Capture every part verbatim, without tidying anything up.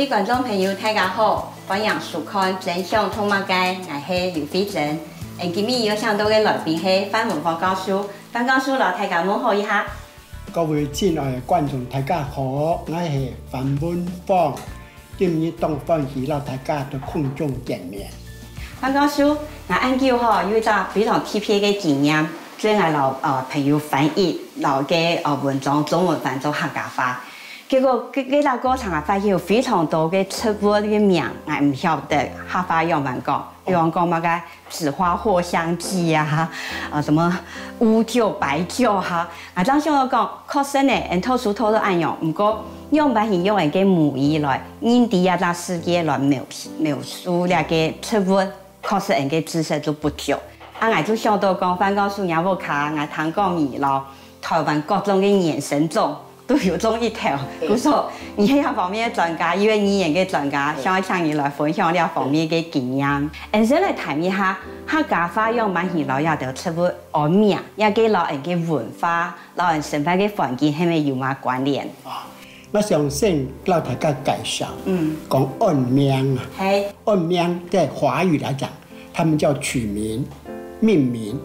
各位觀眾朋友，大家好，歡迎收看《真想讀麼个》，𠊎係劉慧珍。𠊎今日邀請到个來賓係范文芳教授，范教授摎大家問好一下。各位親愛的觀眾，大家好，𠊎係范文芳。今日當歡喜摎大家在空中見面。范教授，𠊎恁久吼有一隻非常特別个經驗，就係𠊎摎呃朋友翻譯，摎个呃文章中文翻做客家話。結果該該隻過程啊，發現有非常多个植物个名，𠊎毋曉得客話仰般講。 比方講麼个紫花藿香記啊，呃，什麼烏桕、白桕哈，啊，正想講，確實呢，𠊎讀書讀到恁樣，毋過仰般形用𠊎个母語來認知這隻世界，來描描述這个植物，確實𠊎个知識就不足。啊，𠊎就想到講，范教授若屋下，𠊎聽講你摎台灣各種个野生種 都有種一頭。故所，你係這方面个專家，又係語言个專家，想愛請你來分享這方面个經驗。𠊎先來談一下，客家話仰般形摎這兜植物安名，這个摎𠊎个文化、摎𠊎生活个環境係毋係有麼關聯？啊，𠊎想先摎大家介紹，嗯，講安名啊，係，安名在華語來講，他們叫取名、命名，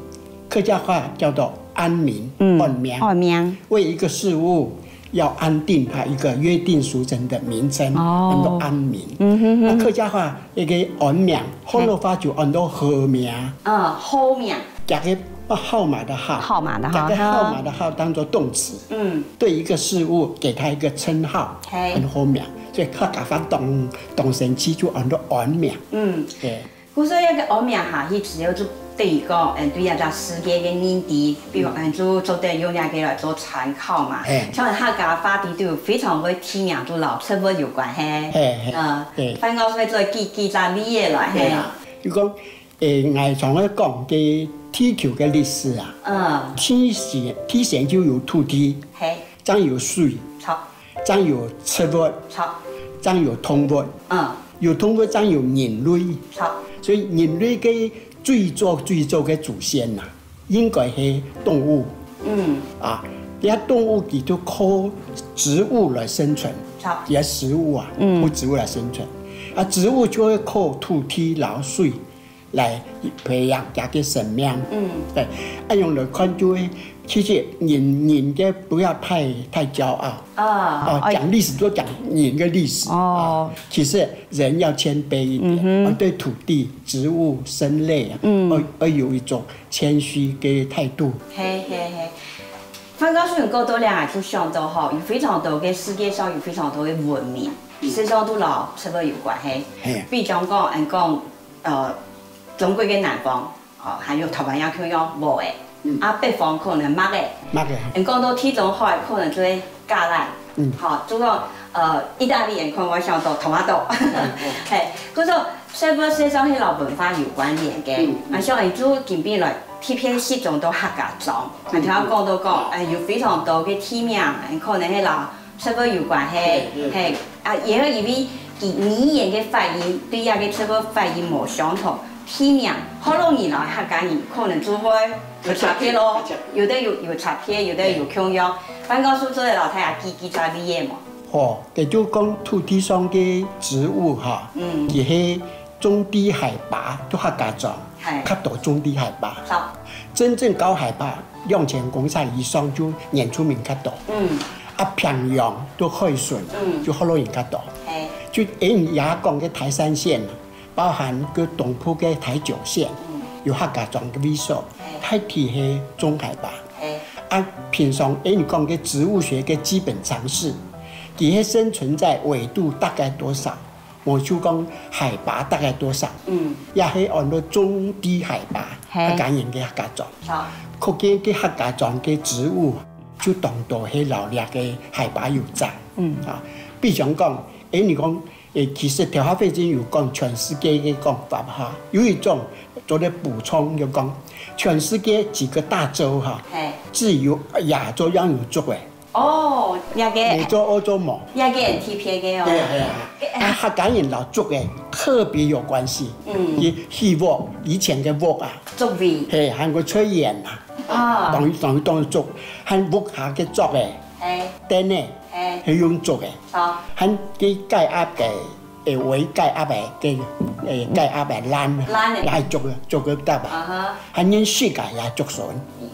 客家話叫做安名、嗯，安名。安名。為一個事物要安定它一個約定俗成的名稱，哦，安到安名。嗯哼哼。那客家話一個安名，學老話就安到號名。嗯，號名。加個號碼的號，號碼的號，加個號碼的號當做動詞，嗯，對一個事物給它一個稱號，係，安到號名。所以客家話當當生趣就安到安名。嗯，對。 故所這个安名下去，主要就等於講，嗯，對這隻世界个認知，比如，嗯，就做得用這个來做參考嘛。係。像客家話裡肚非常會提名，就摎植物有關係。係，係，嗯，係。范教授做幾幾隻例仔來，係。係啊，就講，誒，𠊎常常講个地球个歷史啊，嗯，天生天生就有土地，係，正有水，著， 正有植物，著，正有動物，嗯，有動物正有人類，著，所以人類个最早最早个祖先啊，應該係動物。嗯，啊，這動物佢就靠植物來生存，著，這食物啊，嗯，靠植物來生存。啊，植物就會靠土地摎水 來培養佢个生命。嗯，對，恁樣來看就係，其實人人个不要太太驕傲。啊，哦，講歷史就講人个歷史。哦，其實人要謙卑一點，嗯哼，啊，對土地、植物、生類啊，嗯，要要有一種謙虛个態度。係係係，范教授講到這，𠊎就想到吼，有非常多个世界上有非常多个文明，事實上都摎植物有關係。係，比如講，𠊎講 呃，中國个南方，哦，還有台灣也共樣無个，啊，北方可能麥个。麥个。嗯，講到地中海，可能就係橄欖。嗯，好，就講，呃，義大利人可能會想到tomato。係，故所，所以講事實上係摎文化有關聯个。嗯，啊，像𠊎就今晡日來特別集中到客家庄，𠊎頭先講到講，誒，有非常多个地名，可能係摎 植物有關係，係，啊，也係因為佢語言个發音對這个植物發音無相同，地名學老人摎客家人可能就會有差別咯，有个有有差別，有个有共樣。范教授做得摎大家舉幾隻例仔無？好，也就講土地上个植物哈，嗯，佢係 中低海拔，就客家庄，係，較多中低海拔。好，真正高海拔兩千公尺以上就原住民較多。嗯，啊，平洋就海脣，嗯，就福佬人較多。係，就𠊎也講个台三線，包含个東部个台九線，嗯，有客家庄个位所，係，大體係中海拔。係，啊，平常𠊎講个植物學个基本常識，佢係生存在緯度大概多少？ 無就講海拔大概多少，嗯，也係安到中低海拔，係，客家人个客家庄。好，可見个客家庄个植物就當多係摎這个海拔有關。嗯，啊，比如講，誒，你講，誒，其實頭下已經有講全世界个講法哈，有一種做得補充就講，全世界幾個大洲哈，係，只有亞洲正有竹仔。 哦，這个，美洲、歐洲無。這个很特別个哦。係啊，係啊。啊，客家人摎竹仔特別有關係。嗯，佢起屋，以前个屋啊，竹圍，係，還有炊煙啊，啊，當當當竹，還屋下个竹仔，嘿，燈个，嘿，係用竹个，好，還該雞鴨个，誒，圍雞鴨个，該，誒，雞鴨个欄，欄个，來竹个，竹个搭啊，啊哈，還用石个也竹筍，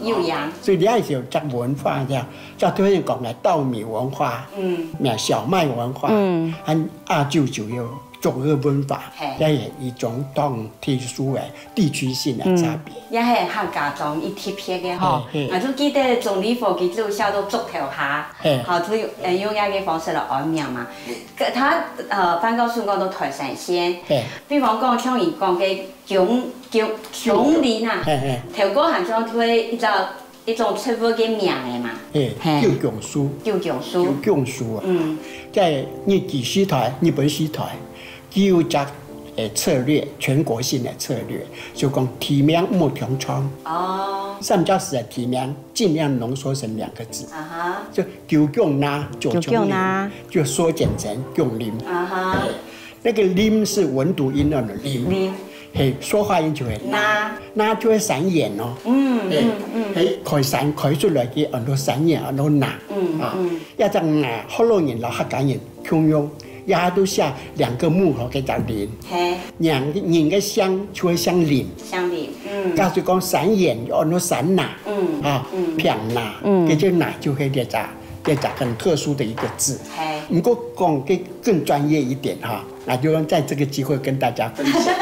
有影。所以你還係有這文化个，照頭先講个稻米文化，嗯，咩小麥文化，嗯，還阿舅舅有 竹个文化，嘿，也係一種當特殊个地區性个差別。嗯，也係客家庄一特別个吼。嘿，嘿。𠊎就記得鍾理和佢就寫到竹頭下，嘿，吼，就用，呃，用這个方式來安名嘛。嘿。佢，佢，呃，范教授講到台山縣，嘿，比方講像佢講个芎，芎，芎林啊，嘿，嘿，頭過還像對一隻 一種植物个名个嘛。嘿，嘿，九芎樹。九芎樹。九芎樹啊。嗯。在日據時代，日本時代，佢有隻，誒，策略，全國性个策略，就講地名莫共長。哦。三隻字个地名，盡量濃縮成兩個字。啊哈。就九芎林，九芎林，九芎林，就縮減成芎林。啊哈。嘿。 那個林是文讀音那種林，林，嘿，說話音就會那，那，那就會山眼哦。嗯，嘿，嗯，嗯。嘿，開山開出來个安到山眼，安到那，嗯，啊，嗯。也正那，福佬人摎客家人共樣，也都寫兩個木頭个隻林。嘿。人，人个姓就會姓林。姓林，嗯。假使講山眼，安到山那，嗯，啊，嗯。平那，嗯。這隻那就係這隻，這隻很特殊的一個字。嘿。毋過講个更專業一點哈， 那就在這個機會跟大家分享。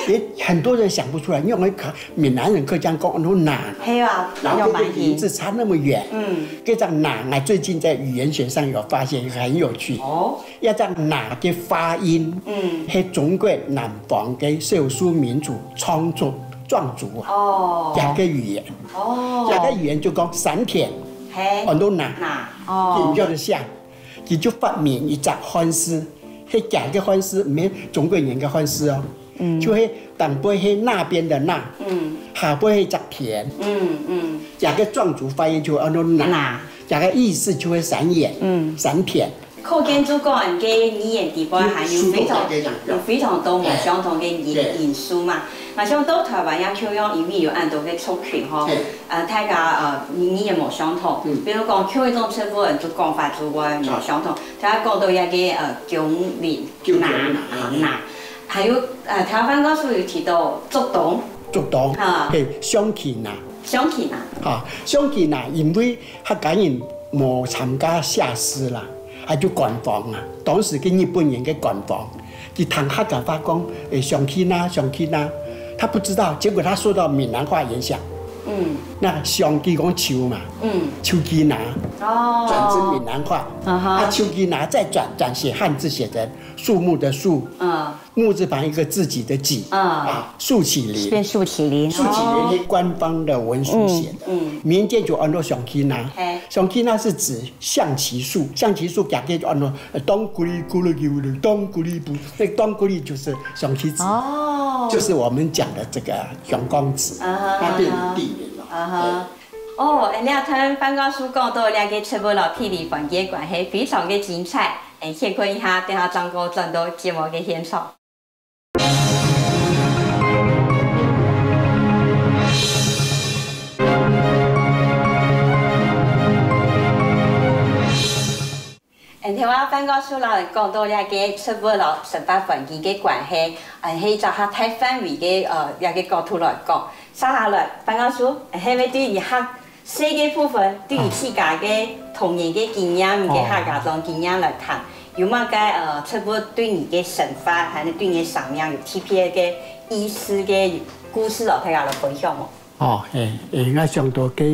也很多人想不出來，因為我們客，閩南人客家講，哦，那，係啊，然後這個名字差那麼遠。嗯。這隻那，那最近在語言學上有發現，很有趣。哦。這隻那个發音，嗯。係中國南方个少數民族壯族，壯族啊，哦。這个語言。哦。這个語言就講山田，嘿。安到那。那，哦。緊接著下， 佢就發明一隻漢字，係假个漢字，毋係中國人个漢字哦。嗯。就係頂背係那邊的那，嗯。下背係一隻田。嗯，嗯。這个壯族發音就安到那，那。這个意思就係山眼，嗯。山田。可見就講，个語言底背還有非常，有非常多無相同个因，因素嘛。那像到台灣也共樣，因為有恁多个族群吼，嘿。 呃，大家，呃，語，語言無相同。嗯。比如講，共一種植物，就講法就會無相同。啊。頭先講到一个，呃，芎林，芎林，那，啊，那。還有，呃，頭先范教授有提到竹東。竹東，啊。嘿，象棋那。象棋那。啊，象棋那，因為客家人無參加寫字啦，啊，就官方啊，當時个日本人个官方， 佢聽客家話講，誒，象棋那，象棋那，他不知道，結果他受到閩南話影響。嗯。那象棋講象嘛，嗯。象棋那，哦。轉成閩南話。啊哈。啊，象棋那再轉，轉寫漢字寫成樹木的樹，嗯。木字旁一個自己的己，嗯。啊，樹棋林。變樹棋林，樹棋林，哦。是官方的文書寫的，嗯，嗯。民間就安到象棋那。嘿。象棋那是指 象棋树，象棋樹行个就安到，呃，咚咕哩咕嚕咕嚕，咚咕哩咕，那咚咕哩就是象棋子，哦。就是我們講的這個陽光子，啊哈，它變成地名了。啊哈。對。哦，哎，你看范教授講到這个植物摎地理環境个關係，非常个精彩。哎，歇睏一下，等下正過轉到節目个現場。 嗯，頭下范教授摎𠊎講到這个植物摎生活環境个關係，嗯，係一隻較大範圍个，呃，這个角度來講。接下來，范教授，係毋係對於較 細个部分，對於自家个童年个經驗，你个客家庄經驗來談，有麼个，呃，植物對你个生活，還係對你个生命有特別个意思个故事哦，大家來分享哦。哦，嘿，嘿，𠊎想到个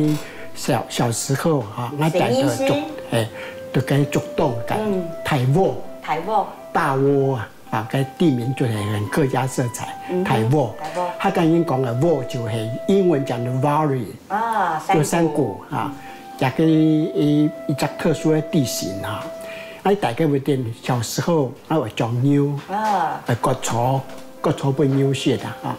小，小時候哈，𠊎戴个竹，嘿，就該竹東个，嗯。大窩，大窩。大窩啊。 啊，該地名就係很客家色彩，嗯哼，大窩。大窩。客家人講个窩就係英文講的valley，啊，就山谷。山谷啊，也係一，一隻特殊个地形啊。啊，大家有一點小時候，啊，會掌牛，啊。會割草，割草分牛食啊，啊。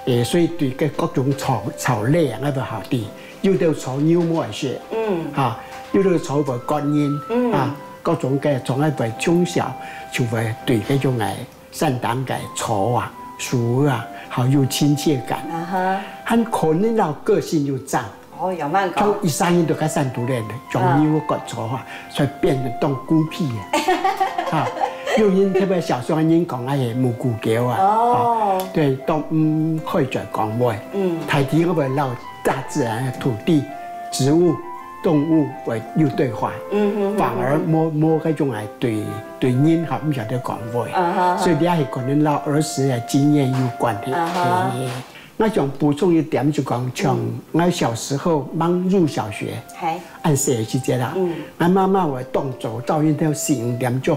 誒，所以對該各種草，草類啊，𠊎都好知。有兜草牛無愛食，嗯。啊，有兜草會割人，嗯。啊，各種个從來會從小就會對該種个 山頂个草啊、樹啊，好有親切感。啊哈。還可能摎個性又像，哦，仰般講？像一生人都在山肚裡，像牛割草啊，所以變得當孤僻啊。哈，有人特別小時候人講，哎，無骨狗啊。哦。啊，對，當毋開嘴講話。嗯。大體會摎大自然的土地、植物、動物會有對話，嗯哼，反而無，無該種來對，對人哈，毋曉得講話。啊哈哈。所以這也係可能摎兒時的經驗有關係。啊哈。嘿，嘿。 𠊎想補充一點，就講像𠊎小時候吂入小學，係，恁細个時節啦，𠊎媽媽會當早，朝晨頭四五點鐘，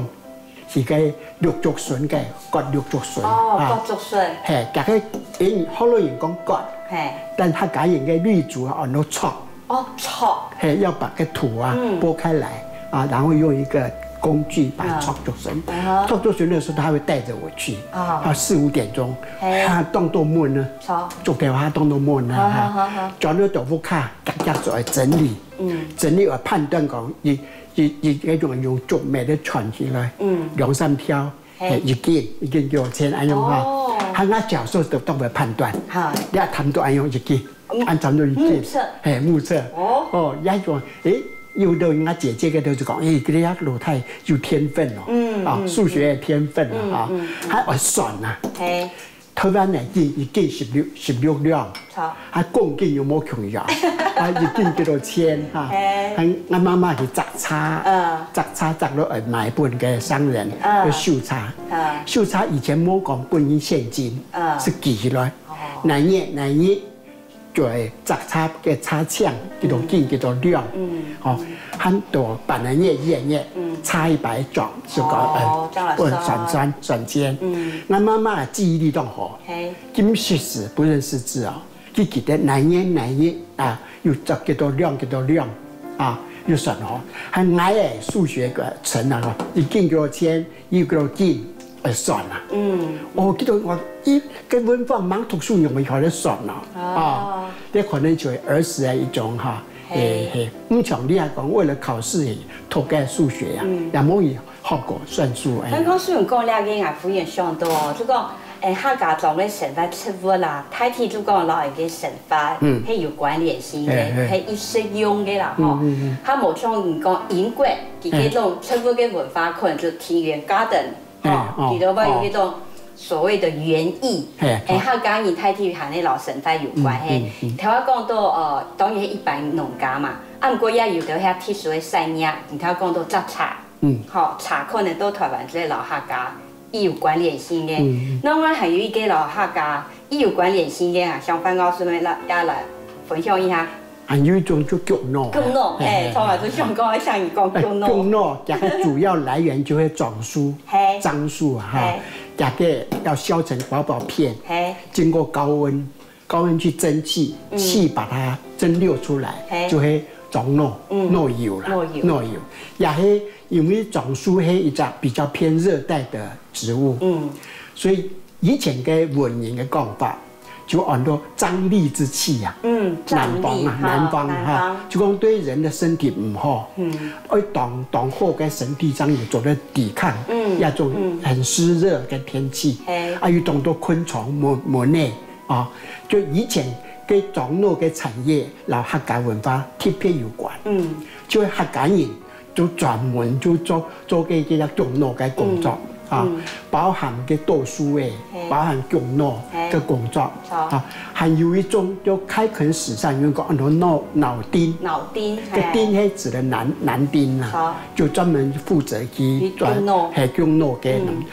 去該綠竹筍該割綠竹筍，哦，啊，割竹筍。係，該个，因學老人講割，係，但客家人个俚語啊，安到鑿。 哦，鑿。係，要把个土啊，嗯，撥開來啊，然後用一個工具把它鑿竹筍。啊哈。鑿竹筍的時候，他會帶著我去，啊，四五點鐘，係，啊，當多悶呢，鑿，竹頭下當多悶呢，哈，轉到到屋下，遽遽做整理，嗯，整理完判斷講，一，一，一，該種用竹篾个串起來，嗯，兩三條， 係，一斤，一斤幾多錢，恁樣哈。哦。還𠊎小時候都當會判斷，哈，你愛差不多恁樣一斤，嗯，恁差不多一斤，目測。係，目測。哦。哦，也講，誒，有的人家姐姐个都是講，誒，這個老太有天分哦，嗯，啊，數學的天分啊，哈，還會算啊。係。 台灣呢，一斤，一斤十六，十六兩，好，啊，公斤又無共樣，啊，一斤幾多錢哈？係。啊，𠊎媽媽去摘茶，嗯，摘茶摘落來賣分該商人，嗯，去收茶，嗯，收茶以前無講分人現金，嗯，係記起來，哦，哪日哪日 就係摘茶个茶錢，幾多斤幾多兩，嗯，吼，還多半個月一個月，嗯，差一百種，就講，哦，呃，這樣來算。算，算，算錢。嗯，𠊎媽媽記憶力當好，係，今識字不認識字哦，佢記得哪年哪月啊，又摘幾多兩幾多兩啊，又算好。還𠊎个數學个成啊，一斤幾多錢， 又幾多斤，會算啊。嗯。哦，佢都話，咦，該文法吂讀書仰會曉得算啊？哦。啊，這可能就係兒時个一種哈，係，係，毋像你還講為了考試讀个數學啊，嗯，也無人學過算術，哎。剛剛雖然講這個，𠊎忽然想到哦，就講，哎，客家庄个生活植物啦，大體就講摎𠊎个生活，嗯，係有關聯性个，係，係。係一實用个啦，吼。嗯，嗯，嗯。佢無像你講英國，佢這種植物个文化可能就田園garden， 吼，哎，哦，佢都會有一種所謂的園藝，哦，哎，哎，客家人大體還係摎生態有關係。嗯，嗯，嗯。頭先講到，呃，當然係一般農家嘛，啊，毋過也有兜係特殊个產業，你頭先講到摘茶，嗯，吼，茶可能到台灣就係摎客家有關聯性个。嗯，嗯。另外還有一個摎客家有關聯性个啊，相關老師們來，也來分享一下。 還有一種就薑腦。薑腦，嘿，嘿，嘿。頭先就想講，想你講薑腦。哎，薑腦，這個主要來源就係樟樹，嘿。樟樹啊，哈，嘿。這個要削成薄薄片，嘿。經過高溫，高溫去蒸汽，嗯。氣把它蒸餾出來，嘿。就係樟腦，嗯。腦油啦，腦油。腦油。也係因為樟樹係一隻比較偏熱帶的植物，嗯。所以以前个文人个講法， 就安到瘴癘之氣啊，嗯，南方啊，瘴癘，哈，南方啊，南方。哈，就講對人的身體毋好，嗯。愛當，當好个身體正有做得抵抗，嗯，這種，嗯，很濕熱个天氣，嘿。啊，有當多昆蟲、蚊，蚊仔啊，就以前个樟腦个產業，摎客家文化特別有關，嗯。就客家人 就專門就做，做該，該个薑腦个工作，嗯，啊，嗯。包含該剁樹仔，嘿。包含薑腦个工作，嘿。好。啊，還有一種就開墾時節，有人講安到腦，腦丁。腦丁，該丁嘿。係指的男，男丁啊，好。就專門負責去去薑腦。嘿，薑腦个人，嗯。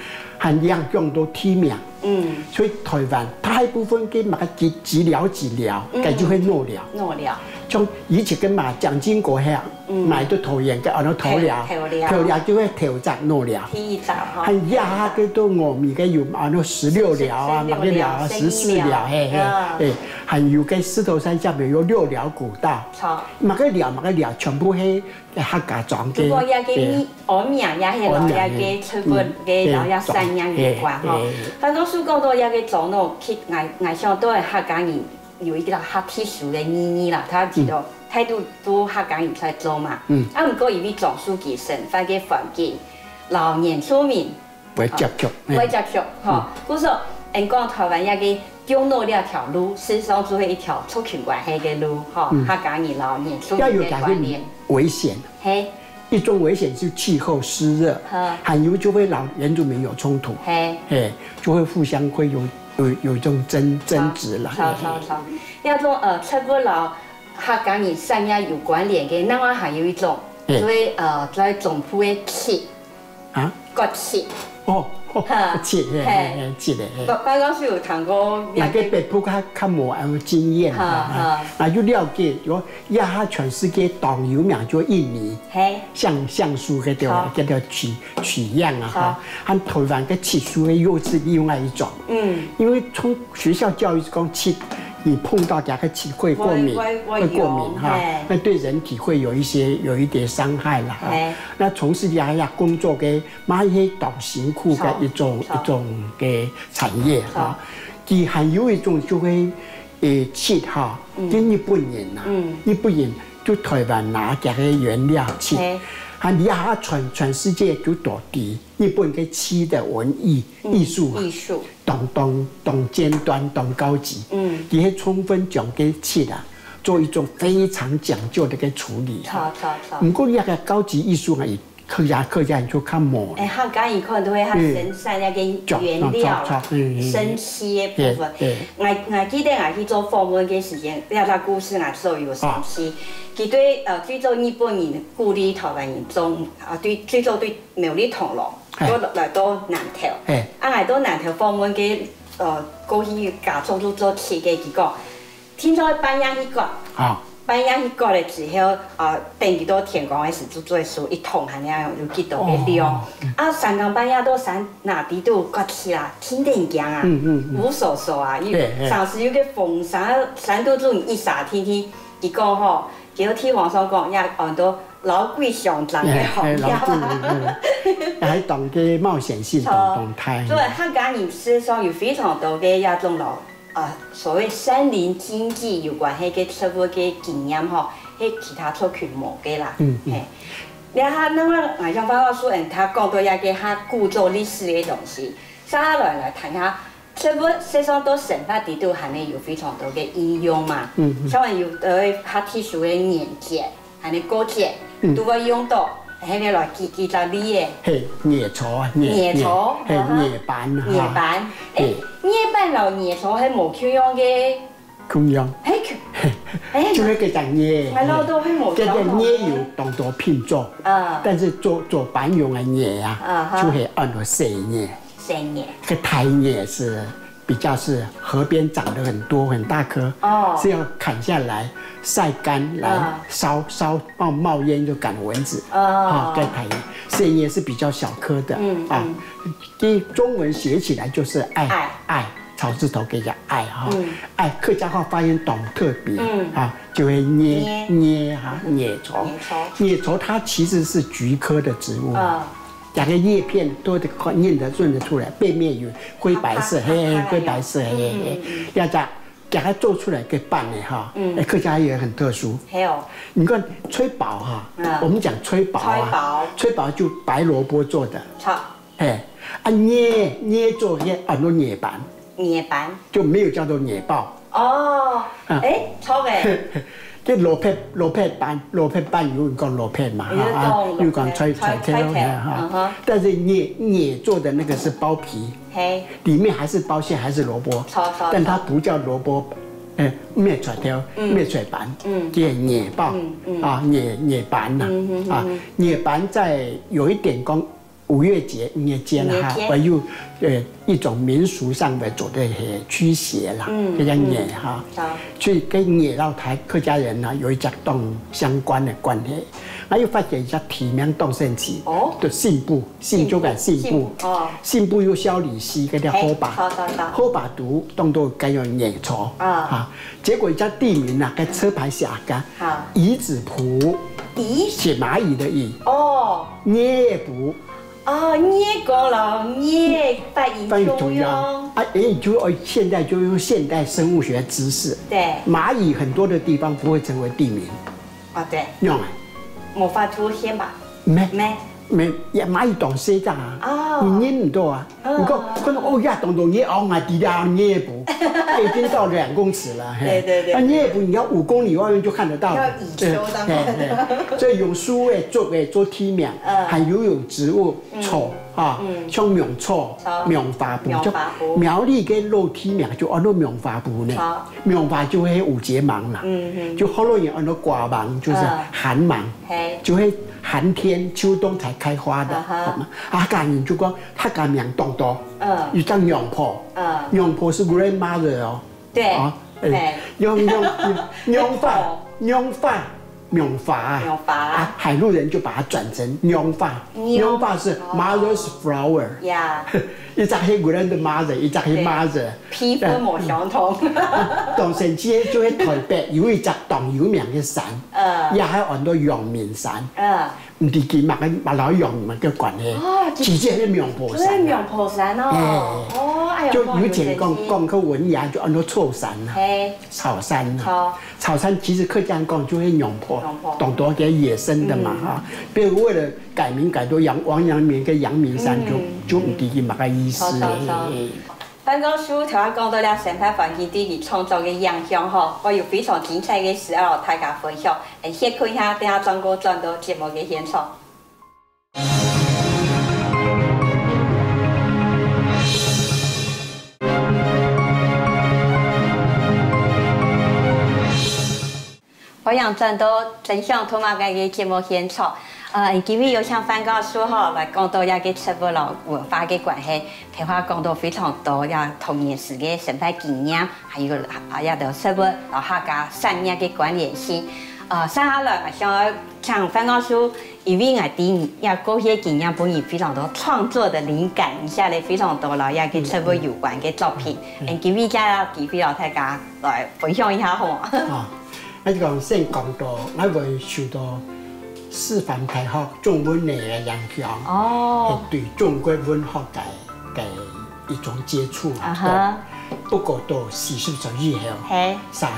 還影響到地名。 嗯。所以台灣大部分个麼个幾，幾寮幾寮，嗯。該就係腦寮。腦寮。像以前个嘛，蔣經國遐，嗯。買到桃園个，安到桃寮。嘿，桃寮。桃寮就係頭隻腦寮。第一隻哈。還有啊，該到峨眉个有安到十六寮啊，十，十六寮，麼个寮啊，十四寮，十一寮。嘿，嘿，啊。嘿，還有个獅頭山下面有六寮古道。好。麼个寮，麼个寮，全部係 客家庄个，不過這个，嘿。安名也係摎這个植物个，嗯，摎這山野有關吼。嘿，嘿。反正係講到這个樟腦，其，𠊎，𠊎想都係客家人有一個較特殊个意義啦，佢知道，嗯。大多數客家人在做嘛。嗯。啊，毋過因為樟樹佢生活个環境，摎原住民 會接觸，哦，嘿。會接觸，吼。嗯。故所，𠊎講台灣這个降落這條路，事實上就係一條族群關係个路，吼，嗯。客家人摎原住民个關聯。要有改變。危險。嘿。一種危險是氣候濕熱，嗯。還有就會摎原住民有衝突，嘿。嘿，就會互相會有，有，有一種爭，爭執啦。好，好，好，好。要說，呃，差不多摎客家人產業有關聯个，另外還有一種，嘿。就係，呃，在中部个漆。 啊？割漆。哦，哦，哈。漆，嘿，嘿，嘿，漆的，嘿。拜，拜老師有聽過，若个北部較，較無恁有經驗，哈，哈，哈。啊，有了解，有，這下全世界當有名就印尼，嘿。橡，橡樹个對，好。个叫取，取樣啊，好。哈。和台灣个漆樹个又是另外一種。嗯。因為從學校教育是講漆，你碰到這個漆會過敏，會，會，會癢，會過敏，哈，嘿。那對人體會有一些，有一點傷害啦，哈。嘿。那從事這樣工作个 嘛係當辛苦个一種，著，著。一種个產業哈。著。佢還有一種就係，呃，漆哈，嗯。就日本人啊，嗯。日本人就台灣拿佢个原料漆，嘿。啊，這下全，全世界就到底日本个漆个文藝，嗯，藝術啊，藝術。當，當，當尖端，當高級。嗯。佢係充分將个漆啊，做一種非常講究个一個處理哈。著，著，著。毋過這個高級藝術啊， 客家，客家人就較無。哎，客家人可能都會較，嗯。生產那個原料啦，著，著，著，嗯，嗯，嗯。生漆的部分。對，對。𠊎，𠊎記得𠊎去做訪問个時間，這個故事𠊎所有生氣。啊。佢對，呃，最早日本人鼓勵台灣人種，啊，對，最早對苗栗同樂，哎。都來到南投。哎。啊，來到南投訪問个，呃，過去家族都做漆个，佢講， 定著愛半夜去割。啊。半夜去割了之後，啊，等佢到天光个時，就做出一桶恁樣有幾多个量。哦。啊，三更半夜到山林肚割漆啦，真正驚啊，嗯，嗯，嗯。無所事啊，因為，嘿，嘿。上時有個風沙，山肚就一沙天天，佢講吼，結果地方上講，也安到老鬼上陣个行業啊。嘿，嘿，老鬼，嗯。還當个冒險性，當，當大。所以客家人事實上有非常多个這種老 啊，所謂山林經濟有關係个植物个經驗吼，係其他族群無个啦。嗯，嗯。嘿，這下那麼，啊，像方老師，嗯，佢講到一個較古早歷史个東西，接下來來談下，植物實際上到生活裡肚還係有非常多个應用嘛。嗯，嗯。像有个較特殊个年節， 恁呢過節，嗯。都會用到，係毋係來舉，舉隻例仔？嘿，艾草啊，艾，艾草，嘿，啊哈。艾粄啊，艾粄。哈。哎，嘿。艾粄摎艾草係無共樣个。共樣。嘿，共，哎，就係該隻艾，𠊎老豆係無相同个。這個艾有當多品種，啊。但是做，做粄用个艾啊，啊哈。就係安到細艾。細艾。該大艾係 比較是河邊長得很多很大棵，哦。是要砍下來曬乾來燒，嗯。燒，冒，冒煙就趕蚊子，哦。啊，該大艾，細艾是比較小棵的，嗯，啊，嗯。因為中文寫起來就是艾，艾。艾，草字頭該個艾哈，嗯。艾客家話發音當特別，嗯。啊，就會捏，捏。捏哈，艾草。艾草。艾草它其實是菊科的植物，啊。 兩個葉片都得看，認得，認得出來，背面有灰白色，啊，嘿，嘿，啊，灰白色，嘿，嘿，嘿。嗯，嗯。要這樣，給它做出來个粄呢，哈，嗯。哎，客家也很特殊。係哦。你看炊包哈，嗯。我們講炊包啊，炊包。炊包就白蘿蔔做的。好。嘿，啊，捏，捏做些，安到捏粄。捏粄。就沒有叫做捏包。 哦，啊。哎，著欸。該蘿蔔，蘿蔔粄，蘿蔔粄有人講蘿蔔嘛，有人講啊，有人講菜，蘿蔔，菜頭，菜頭，嘿，哈。嗯哼。但是捏，捏做的那個是包皮，嘿。裡面還是包餡，還是蘿蔔，著，著，但它不叫蘿蔔，著。哎，捏菜頭，嗯。捏菜粄，嗯。叫捏包，嗯，嗯。啊，捏，捏粄吶，嗯哼，啊，嗯哼。捏粄在有一點講 五月節，五月節啦哈，五月節。還有，呃，一種民俗上的做的，嘿，驅邪啦，嗯，該叫捏哈。嗯，好。所以跟捏摎臺客家人呢，有一隻當相關的關係。啊又發現一隻地名當神奇，哦。就信步，信就改信步。信，信，哦。信步有小李溪，該條河壩。嘿，好，好，好。河壩肚當多該用捏草，啊。啊，結果一隻地名啊，該車牌寫个，啊。蟻子埔，蟻？寫螞蟻的蟻。哦。捏布。 哦，捏个咯，捏發音發音重要。重要。啊，哎，就，哦，現在就用現代生物學知識。對。螞蟻很多的地方不會成為地名。哦，對。用啊。無法出現吧？沒。沒。没，也买一档西藏啊，啊。你捏不到啊。嗯。你讲，可能哦呀，懂懂捏哦，啊，底下捏不，它已经到两公尺了，嘿。对对对。那捏不，你要五公里外面就看得到了。要以秋当中。对，嘿，嘿。所以用树叶做，诶，做地名，嗯。还有用植物，嗯。草啊，嗯。像芒草、草。芒花布，芒花布。就苗栗个落地名就安到芒花布呢。好。芒花就系五节芒啦，嗯哼。就福佬人安到瓜芒，就是嗯。寒芒。 嘿。就係寒天、秋冬才開花的。啊哈。啊，客家人就講，客家名當多，嗯。有叫娘婆，嗯。娘婆是 grandmother 哦。對。啊，哎，嘿。娘，娘，娘花，娘花，娘花。娘花。啊，海陸人就把它轉成娘花，娘。娘花是 mother's flower。哦。呀。一隻係 grandmother，一隻係 mother。對。 皮膚無相同。啊，當時節就係台北有一隻當有名个山，嗯。也係安到陽明山。嗯。毋知佢麼个，麼个摎陽明个關係，哦，就，其實係苗婆山啊。就係苗婆山哦。哎。哦，哎喲，就有錢講，哇，有神奇。講去文雅就安到草山啊，嘿。草山啊。好。草山其實客家人講就係娘婆，娘婆。當多个野生的嘛，嗯。哈。比如為了改名改到陽，王陽明跟陽明山就，嗯。就毋知佢麼个意思。好，好，好。嘿，嘿。 范教授頭先講到了生態環境對佢創作个影響吼，𠊎有非常精彩个事愛摎大家分享。𫣆歇睏下，等下正過轉到節目个現場。歡迎轉到真想讀麼个个節目現場。呃，今日有請范教授吼來講到這个植物摎文化个關係，頭下講到非常多這童年時个生活經驗，還有啊這兜植物摎客家產業个關聯性。呃，接下來𠊎想愛請范教授，因為𠊎知這過去个經驗分你非常多創作的靈感，一下咧非常多摎這个植物有關个作品。嗯。嗯。今日這个機會摎大家來分享一下好無？啊。 𠊎就講先講到，𠊎會受到師範大學中文系个影響，哦。係對中國文學个，个一種接觸啊。啊哈。不過到四十歲以後，嘿。煞，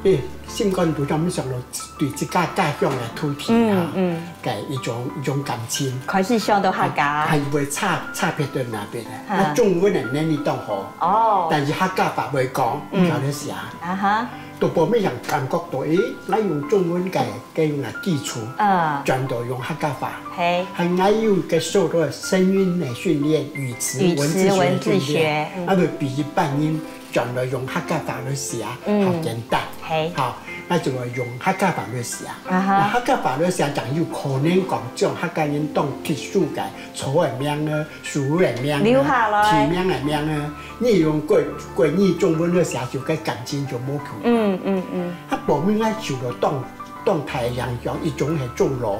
誒，心肝肚想毋想到對自家家鄉个土地啊，嗯，嗯。个一種，一種感情。開始想到客家。還會差，差別在哪邊呢？啊。那中文个能力當好，哦。但是客家話會講，嗯。毋曉得寫。啊哈。 都無乜人感覺到，誒，𠊎用中文个，个用个基礎，嗯。轉到用客家話。嘿。還𠊎有个受到聲韻个訓練、語詞、語詞文字學个訓練，文字學，嗯。啊，就比一般人轉來用客家話來寫，嗯。較簡單。嘿。好，那就用客家話來寫。啊哈。那客家話來寫，正有可能講，像客家人當特殊个， 草个名啊，樹个名啊，留下來。地名个名啊，你用國，國語、中文來寫，就个感情就無共樣。嗯，嗯，嗯。啊，無乜𠊎受到當，當大个影響，一種係鍾老。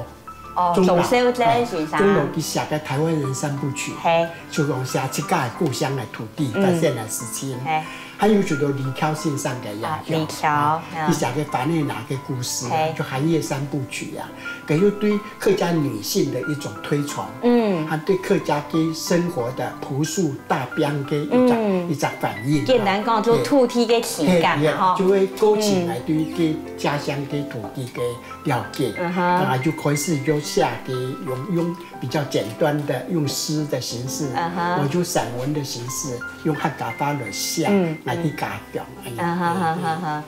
哦，鍾老，鍾小姐先生。哎，鍾老佢寫个《台灣人三部曲》，嘿。就講寫自家个故鄉个土地，嗯。發生个事情。嘿。 還有受到李喬先生个影響，啊，李喬，啊，嗯。佢寫个《凡爾納个故事》啊，嘿。就《寒夜三部曲》啊，佢又對客家女性的一種推崇，嗯。還對客家个生活的樸素大方个一種，嗯。一種反應，簡單講，就土地个情感嘛，嘿，吼。就會勾起來對个家鄉个土地个了解，嗯哼。啊，就開始就寫个用，用 比較簡單的，用詩的形式，嗯哼。或者散文的形式，用客家話來寫，嗯，來去加強，嗯。哎呀，嗯哼，嘿，嘿。哼，哼，哼。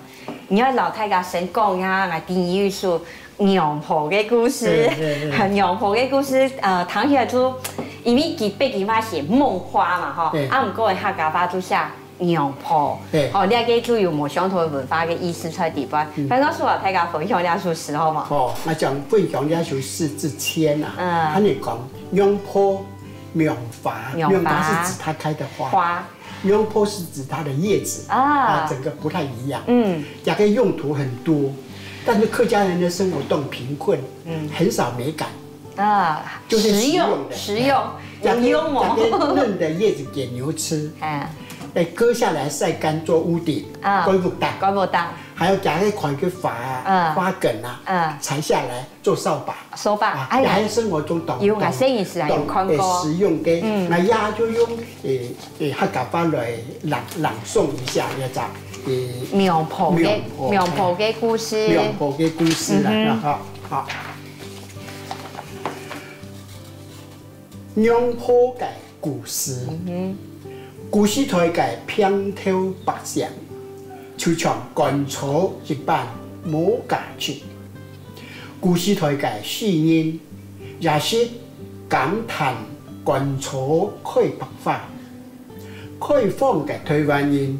你愛摎大家先講一下，𠊎第一首娘婆个故事。對，對，對。娘婆个故事，呃，聽起來就，因為佢畢竟嘛寫夢花嘛，吼，對。啊，毋過客家話就寫 娘婆。嘿。哦，這个就有無相同个文化个意思在裡背。嗯。反正說啊，大家分享這首詩好無？哦，那講分享這首詩之前啊，嗯。還得講娘婆、娘花，娘花。娘花是指她開的花。花。娘婆是指它的葉子，啊。啊，整個不太一樣。嗯。兩个用途很多，但是客家人的生活當貧困，嗯。很少美感。 啊，就是實用的，實用，實用，哎，有用哦。這个，這个嫩的葉子給牛吃，哎。哎，割下來曬乾做屋頂，啊，蓋屋頂。蓋屋頂。還有這个開个花啊，嗯。花梗啊，嗯。採下來做掃把。掃把，啊，哎呀。這个生活中當，有，當，𠊎細人時啊，有看過。當，哎，實用个，嗯。那也就用，哎，哎，客家話來朗，朗誦一下這隻，哎，娘婆个，娘婆，娘婆个故事。哎，娘婆个故事啦，嗯哼。哈，好。娘婆个故事。古時代个平頭百姓，就像乾草一般無價值。古時代个詩人也識感嘆乾草開白花。 開放个台灣人，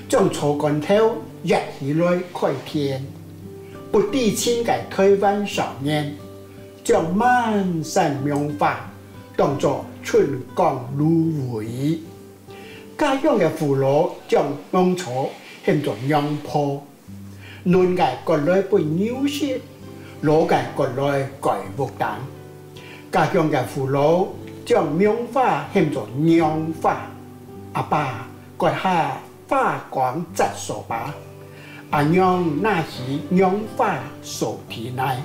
將草乾頭擛起來開田。不知情个台灣少年，將滿山棉花當作春光蘆葦。家鄉个父老將芒草喊做娘婆， 嫩个割來分牛食，老个割來蓋屋頂。家鄉个父老將棉花喊做娘花，阿爸割下花梗紮掃把，阿娘拿起娘花掃地泥。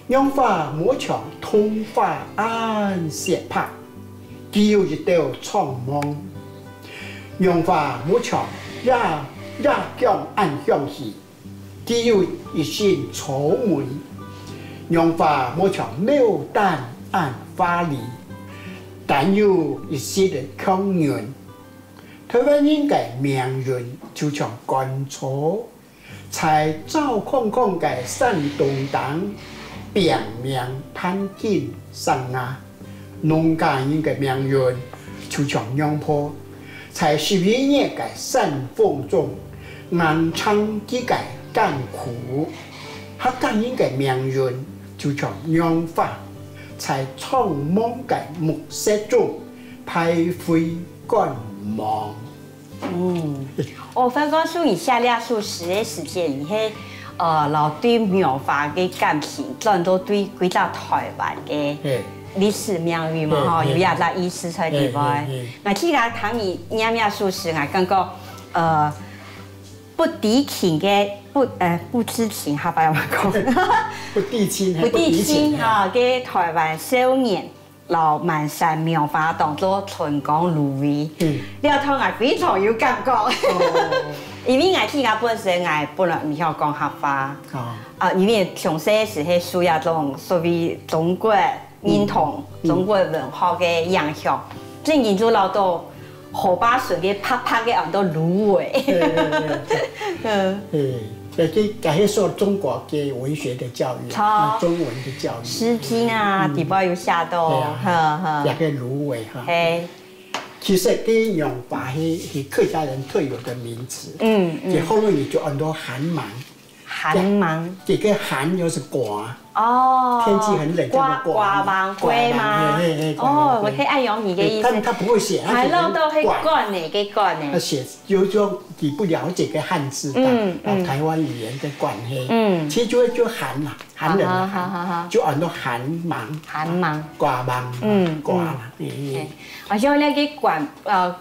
娘花無像桐花恁雪白，佢有一兜長芒。娘花無像野野薑恁香氣， 佢有一身草味。娘花無像牡丹恁華麗，但有一息个強韌。台灣人个命運就像乾草，在燥烘烘个山洞頂，拚命攀根生芽。 農家人个命運就像娘婆，在十二月个山風中，硬撐佢个艱苦。客家人个命運就像娘花，在蒼茫个暮色中，徘徊觀望。 嗯，哦，范光樹你寫這首詩个時節，你係，呃，摎對棉花个感情，轉到對歸隻台灣个歷史命運嘛，吼，有這隻意思在裡背。𠊎自家聽你唸這首詩，𠊎感覺，呃，不知情个，不，呃，不知情，客話仰般講？不知情，不知情，哈，个台灣少年， 摎滿山棉花當作春光蘆葦。這段𠊎非常有感覺，因為𠊎自家本身𠊎本來毋曉講客話，啊，因為從細時係受這種所謂中國認同、中國文化个影響，正經就摎到 河壩脣个白白个安到蘆葦。嗯，誒，該該該係受中國个文學的教育，著，啊，中文的教育。詩經啊，底背有寫到，係啊，呵呵，寫个蘆葦哈。係，其實該棉花係係客家人特有的名詞，嗯嗯，後來人就安到寒芒。 寒芒。這個寒又係寒，哦，天氣很冷，叫做寒芒。寒芒，寒芒，嘿嘿嘿，哦，寒芒，對。𠊎聽恁樣你个意思。對，但他不會寫，他寫成寒。還落到係寒呢，个寒呢。他寫，有時候你不了解這個漢字的，嗯，啊，嗯。台灣語言的關係，嗯。其實就會就寒啦，寒冷的寒，好好好好。就安到寒芒，寒芒。寒芒，嗯，寒啦，嗯。嗯，嗯。嘿，而且那個寒，呃，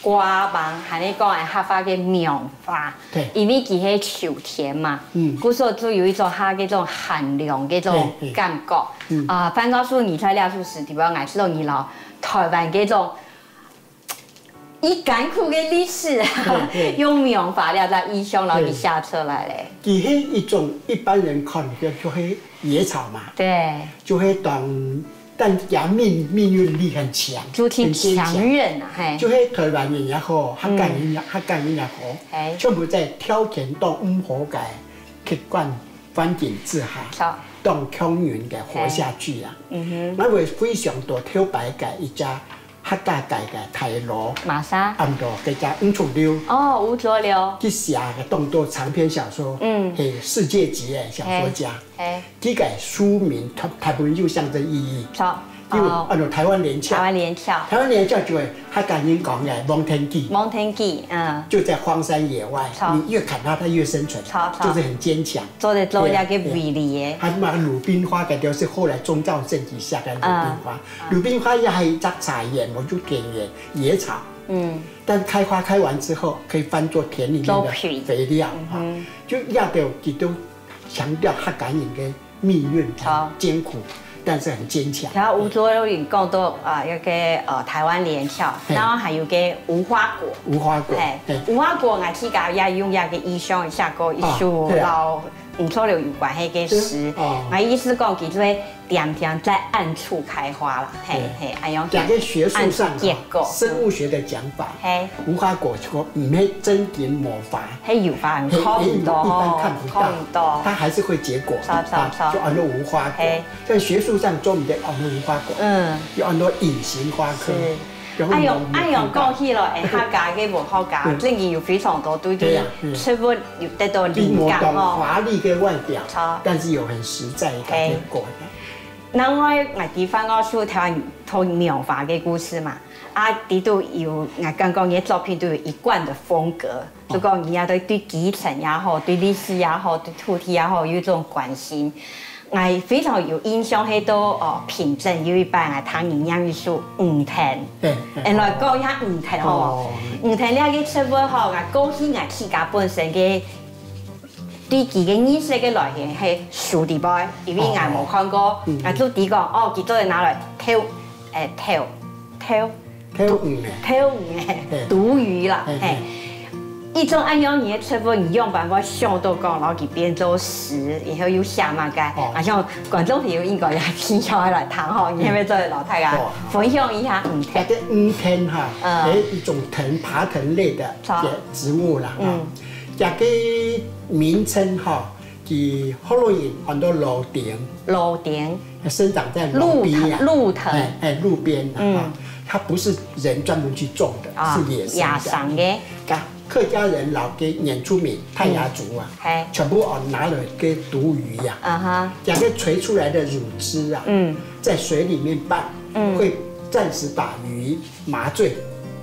寒芒，還係講客話个棉花，對。因為佢係秋天嘛，嗯。故所就有一種佢該種寒涼个種感覺。對，對。嗯。啊，范光樹你在這首詩裡背，𠊎知道你摎台灣該種以艱苦个歷史，對，對。用棉花這隻意象摎佢寫出來咧。對。佢係一種一般人看起來就係 野草嘛，對。就係當，但佢命，命運力很強，就挺強韌啊，很堅強。嘿。就係台灣人也好，客家人也，嗯。客家人也好，嘿。全部在條件當毋好个客觀環境之下，著。當強韌个活下去啊。嘿。嗯哼。𠊎會回想到頭擺个一隻 客家界个大佬，麼儕？安到該隻吳濁流。哦，吳濁流。佢寫个當多長篇小說，嗯。係世界級个小說家。嘿，嘿。佢个書名大，大部分有象徵意義。著，比如，哦。安到《台灣連翹》。《台灣連翹》。《台灣連翹》就係客家人講个《望天記》。《望天記》，嗯。就在荒山野外，著。你越砍它，它越生存，著，著。就是很堅強。做得做一個偉力个。對，對。還有麼个《魯冰花》，該條係後來鍾肇政佢寫个《魯冰花》。嗯。 魯冰花也係一隻茶園，無就田園野草。嗯。但開花開完之後，可以翻做田裡面的肥料，做肥。嗯哼。啊，就這兜佢都強調客家人个命運很好。艱苦，但是很堅強。然後吳濁流講到，啊，一個，呃，《台灣連翹》，嘿。然後還有個《無花果》。無花果，嘿。《無花果》𠊎自家也用這個意象寫過一首，哦，對啊。摎毋著了有關係个事。哦。𠊎意思講，佢就會恬恬在暗處開花啦，嘿，嘿，恁樣。這個學術上哈，暗結果。生物學的講法，嘿。無花果就講毋係真正無花，嘿，有花，嘿，看毋到，嘿，一般看不到，看毋到。它還是會結果，著，著，啊，著。就安到無花果。嘿。但學術上做毋得安到無花果，嗯。要安到隱形花科。是。 恁樣，恁樣講起來，欸，客家个文學家，嗯。真个有非常多對，對呀，嗯。植物有得到靈感吼。比無當華麗个外表，著。但是有很實在个結果。嘿。另外，𠊎知翻過書，頭先讀娘花个故事嘛，啊，裡肚有，𠊎感覺你个作品都有一貫个風格，就講你也對，對基層也好，對歷史也好，對土地也好，有一種關心。 𠊎非常有印象，係到，哦，平鎮有一擺，𠊎聽人唸一首《魚藤》。嘿，嘿。欸，來講一下魚藤吼。哦。魚藤這個植物吼，𠊎過去𠊎自家本身个對佢个認識个來源係書裡背，因為𠊎無看過，哦。嗯。𠊎就知講，哦，佢做得拿來釣，欸，釣，釣 釣魚呢。釣魚呢，嘿。毒魚啦，嘿，嘿。嘿。一種恁樣个植物，你仰般會想到講，然後佢變做詩，然後又寫麼个？哦。啊，像觀眾朋友應該也聽下來聽吼，你係毋係做得摎大家，哦，好。分享一下？嗯，大家魚藤哈，嗯。係一種藤，爬藤類的，著。植物啦，哈。嗯。這個名稱哈， 佢福佬人安到路頂，路頂。生長在路邊啊，路藤，路藤。哎，哎，路邊啊，嗯。啊，它不是人專門去種的，啊，是野生的。野生的。啊，客家人摎个原住民泰雅族啊，嗯。嘿。全部哦拿了个毒魚呀，啊哈。將該垂出來的乳汁啊，嗯。在水裡面拌，嗯。會暫時把魚麻醉，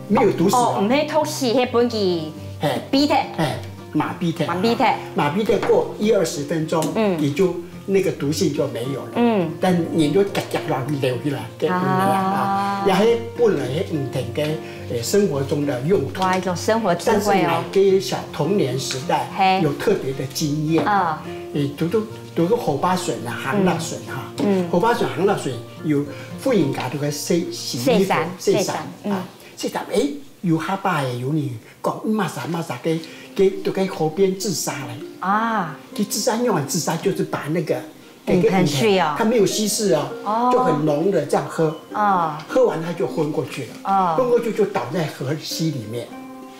沒有毒死哦。哦，毋係毒死，係分佢，嘿。迸忒。嘿，麻痺忒。麻痺忒。麻痺忒過一二十分鐘，嗯。你就那個毒性就沒有了。嗯。但你就夾夾落流起來，給魚啊。啊。也係本來係魚藤个，呃，生活中的用途。哇，一種生活智慧哦。但是呢，這些小童年時代嘿。有特別的經驗。啊。誒，讀讀讀讀河壩筍啊，行落筍哈。嗯。河壩筍、行落筍有婦人家都在洗，洗衣服，洗衫，洗衫，洗衫，嗯。啊。 這搭，誒，有下擺誒，有人講，麼儕麼儕个，个，都在河邊自殺了。啊。佢自殺用的自殺，就是把那個，嗯，很水哦。他沒有稀釋哦，哦。就很濃的這樣喝。哦。喝完他就昏過去了。哦。昏過去就倒在河溪裡面，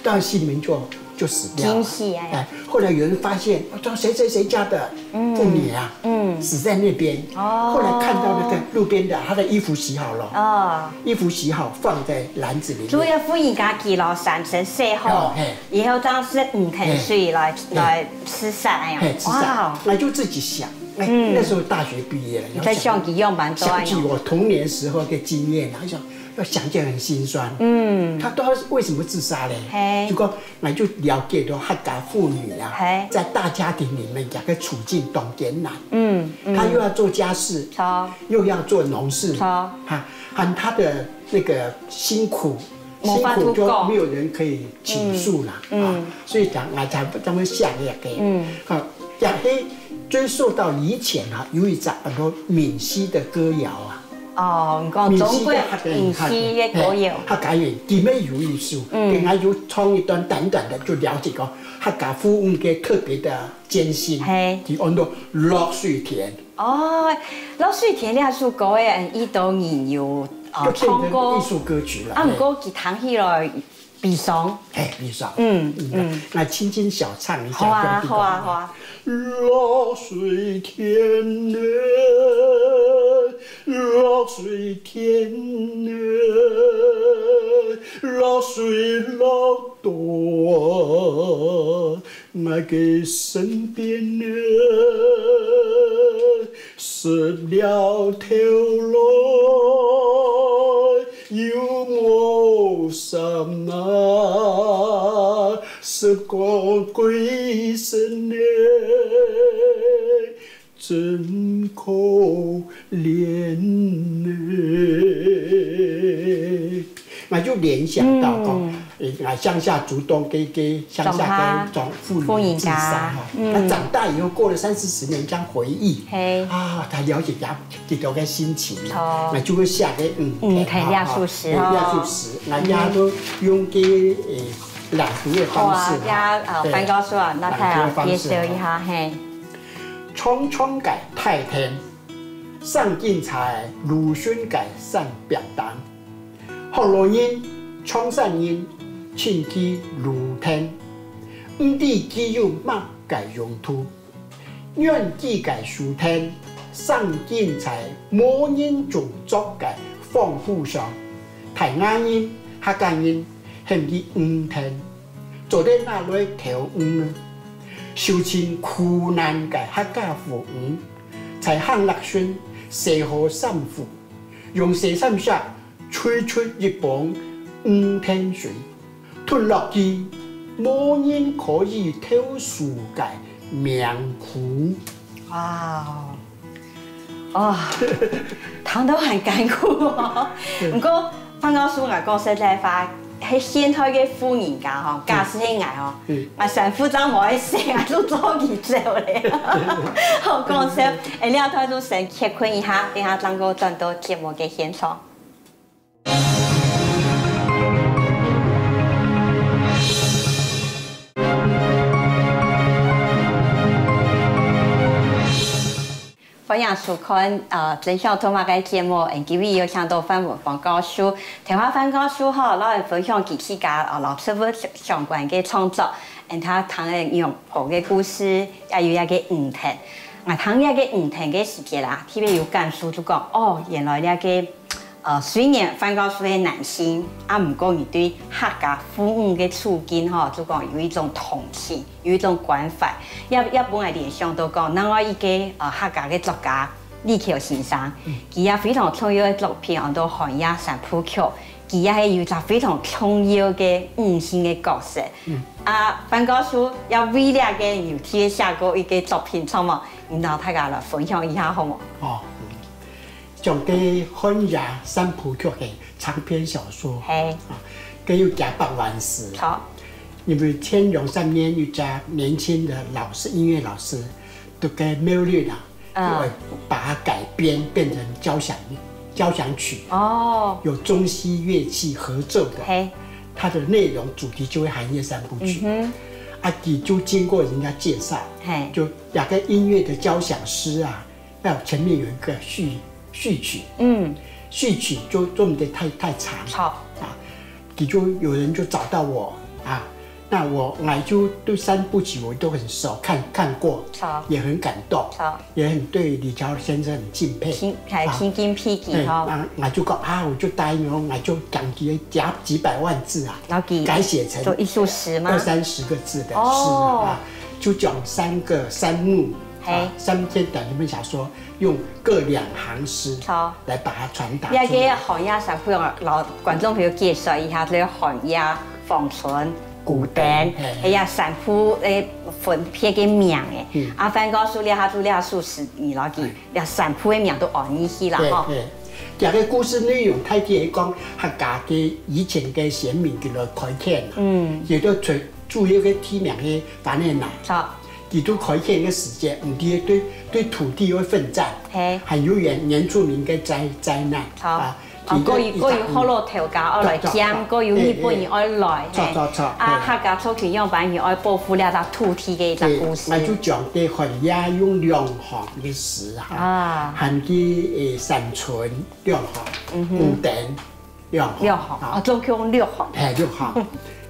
倒溪裡面就，就死掉了。驚喜哎。哎，後來有人發現，哦，這誰誰誰家的，嗯。婦女啊，嗯。死在那邊。哦。後來看到那個路邊的，她的衣服洗好了。哦。 衣服洗好放在籃子裡面。主要婦人家佢摎衫先洗好，哦，嘿。以後正係魚藤水來，嘿。來自殺恁樣。嘿，自殺。哇哦。那就自己想，哎，嗯。那時候大學畢業了，你在想佢仰般做啊？想起我童年時候的經驗，然後想，要想起來很心酸。嗯。他到底為什麼自殺嘞？嘿。就講，那就了解到客家婦女啊，嘿。在大家庭裡面，這個處境當艱難。嗯，嗯。她又要做家事，著。又要做農事，著。哈， 和他的那個辛苦，無法度講。辛苦就沒有人可以傾訴啦，嗯，啊，嗯。所以講，啊，才，才會寫這個。嗯。啊，也係追溯到以前啊，有一隻安到閩西的歌謠啊。哦，你講中國閩西的客家，閩西的歌謠。嘿，客家人，裡面有一首，嗯。跟他有唱一段短短的，就了解講客家婦女个特別的艱辛，嘿。佢安到《落水田》。 哦，《落水田》這首歌誒，嗯，已多人有，呃，就變成唱過。藝術歌曲了，啊，嘿。毋過佢聽起來悲傷。嘿，悲傷。嗯，嗯，嗯。那，那輕輕小唱一下，好啊，不要緊張。好啊，好啊。落水田呢，落水田呢，落水落多， 𠊎个身邊呢，失了頭路，又無衫啊，濕過歸身呢，真可憐呢。 𠊎就聯想到講，嗯。誒，𠊎鄉下竹東个，个鄉下个莊，婦女自殺哈，婦女家，嗯。他長大以後過了三四十年，這樣回憶，嘿。啊，他了解佢，佢兜个心情，著。𠊎就會寫个，嗯，嗯，嘿，這首詩，嘿，哦。這首詩，𠊎也都用个，誒，朗讀的方式，好啊，也，呃，嘿，翻高書啊，那太好，朗讀的方式，介紹一下，嘿。長長个大藤，生根在魯迅个山壁頂。學老人、長山人，盡忌魯藤，毋知佢有麼个用途。 原基个樹藤，生根在無人種作个荒埔上，大雅人、客家人喊佢魚藤，做得拿來投魚。受盡苦難个客家婦女，在坑壢脣洗好衫褲，用洗衫石 吹出一捧魚藤水，吞落去無人可以投訴个命苦。哇哦，哦，聽到很艱苦哦。毋過，范教授，𠊎講實在話，係現代个婦人家吼，假使係𠊎吼，嗯。𠊎衫褲正無愛洗，𠊎就做佢走咧。好，講笑，哎，這段就先歇睏一下，等下正過轉到節目个現場。 歡迎收看，呃，真想讀麼个節目，今日有請到范文芳教授。頭下范教授吼，摎𠊎分享佢自家，呃，摎植物相關个創作，佢聽个羊婆个故事，也有一個魚藤。𠊎聽這個魚藤个時節啦，特別有感受，就講，哦，原來這個 呃，雖然范教授係男性，啊，毋過你對客家婦女个處境吼，就講有一種同情，有一種關懷，也，也分𠊎聯想到講，另外一個，呃，客家个作家李喬先生，嗯。佢也非常重要个作品，安到《寒夜三部曲》，佢也係有一隻非常重要个女性个角色。嗯。啊，范教授也為這個有特別寫過一個作品，著無？你摎大家來分享一下好無？哦，嗯。 講个《寒夜三部曲》个長篇小說，嘿。啊，該有幾百萬字。好。因為前兩三年有隻年輕的老師，音樂老師，讀个妙律啊，嗯。就會把它改編變成交響，交響曲，哦。有中西樂器合奏的，嘿。它的內容主題就會《寒夜三部曲》。嗯哼。啊，佢就經過人家介紹，嘿。就這個音樂的交響詩啊， 要前面有一個序，序曲，嗯。序曲就做毋得太，太長。好。啊，佢就有人就找到我啊，那我，𠊎就對三部曲我都很熟，看，看過，好。也很感動，好。也很對李喬先生很敬佩，心，還啊，心敬佩佢，哎，吼。啊，𠊎就講啊，我就答應哦，𠊎就講幾，幾，幾百萬字啊，然後給改寫成做一首詩嗎？二三十個字的詩啊，哦。就講三個三幕， 嘿。啊，三篇短篇小說，用各兩行詩好。來把它傳達出來。這個寒夜三部曲，摎觀眾朋友介紹一下，這個寒夜、黃昏、孤單，孤單，嘿。還有三部，誒，分別个名誒。嗯。啊，范教授這下就這首詩，你摎佢，哎。這三部个名都安起去啦，對，吼。對。這個故事內容大體來講，客家个以前个先民佢來開墾啊，嗯。佢兜最主要个地名係番仔林。好。 佢兜開墾个時節，毋知對，對土地會奮戰，嘿。還有原，原住民个災，災難，好。啊，哦，佢个一隻，過有，過有學老頭家愛來兼，著，著，過有日本人愛來，嘿，著，嘿。著，著，啊，嘿。客家族群樣般人愛保護這隻土地个一隻故事。對，𠊎就講个寒夜用兩行个詩哈，啊。喊佢，誒，山村兩行，嗯哼。孤單 六行。六行，啊。哦，總共六行。嘿，六行。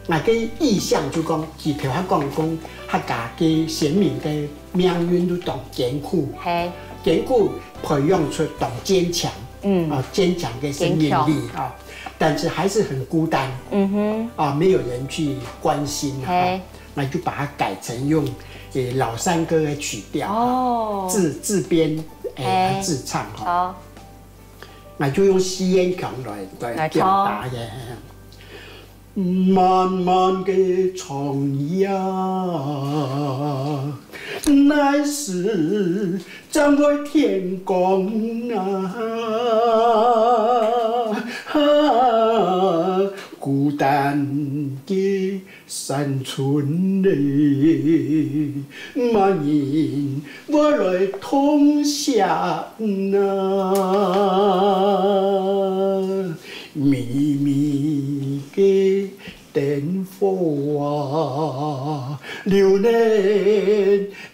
𠊎个意象就講，佢頭下講講客家个先民个命運都當艱苦，嘿。艱苦培養出當堅強，嗯。啊，堅強个生命力，堅強。啊，但是還是很孤單，嗯哼。啊，沒有人去關心啊，嘿。那就把它改成用，誒，老山歌的曲調，啊，哦。自，自編，誒，嘿。自唱，哈。好。 𠊎就用四縣腔來，來，來唱。表達个。漫漫个長夜，來時正會天光啊，孤單个 山村裡，麼人會來同行啊？微微个燈火啊，留等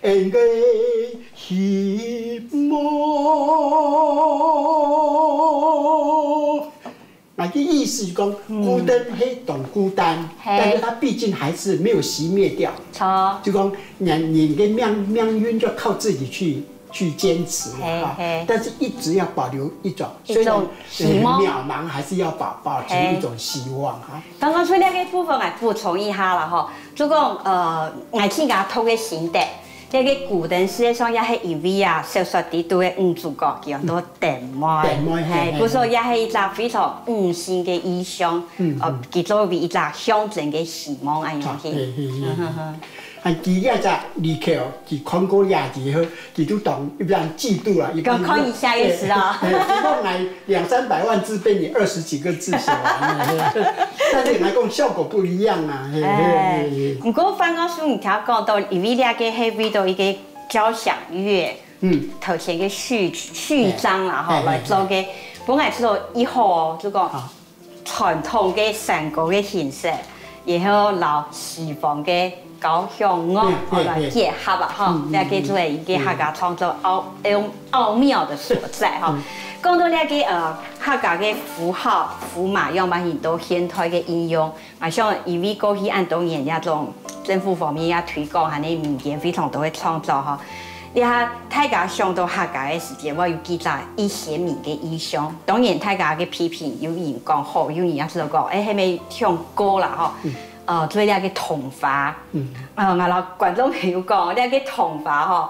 𠊎个希哦，那个意思就讲，孤灯黑懂孤单，但是它毕竟还是没有熄灭掉。就讲你你的命命运就靠自己去去坚持啊，但是一直要保留一种，虽然渺茫，还是要保保持一种希望啊。刚刚说那个部分，我补充一下啦吼，就讲呃，我自家读个心得。 這个孤燈事實上也係因為啊，小說裡肚个女主角叫做燈妹，燈妹，係，故所也係一隻非常女性个意象，哦，佢作為一隻象徵个希望恁樣去。啊，佢這隻離開，佢看過這字後，佢就當一般嫉妒啦，一般看一下意思啊。係，係，希望來 兩三百萬字被你二十幾個字寫完了，但是你來講效果不一樣啊。哎，不過范教授，你聽講到，因為這个係為到一个交響樂，嗯，頭前个序序章啦，吼，來做个，本來做一號哦，就講傳統个山歌个形式，然後摎西方个 交響樂，好來結合啊，吼，這个就係一个客家創作奧奧奧妙的所在吼。講到這个呃客家个符號符碼，用蠻多現代个應用，啊，像因為過去恁多年這種政府方面也推廣，還有民間非常多个創作吼。這下大家想到客家个時節，會有幾隻一鮮明个意象。當然，大家个批評有人講好，有人也係講，哎，還沒唱歌啦吼。 呃，做這个桐花，呃，𠊎摎觀眾朋友講，這个桐花吼，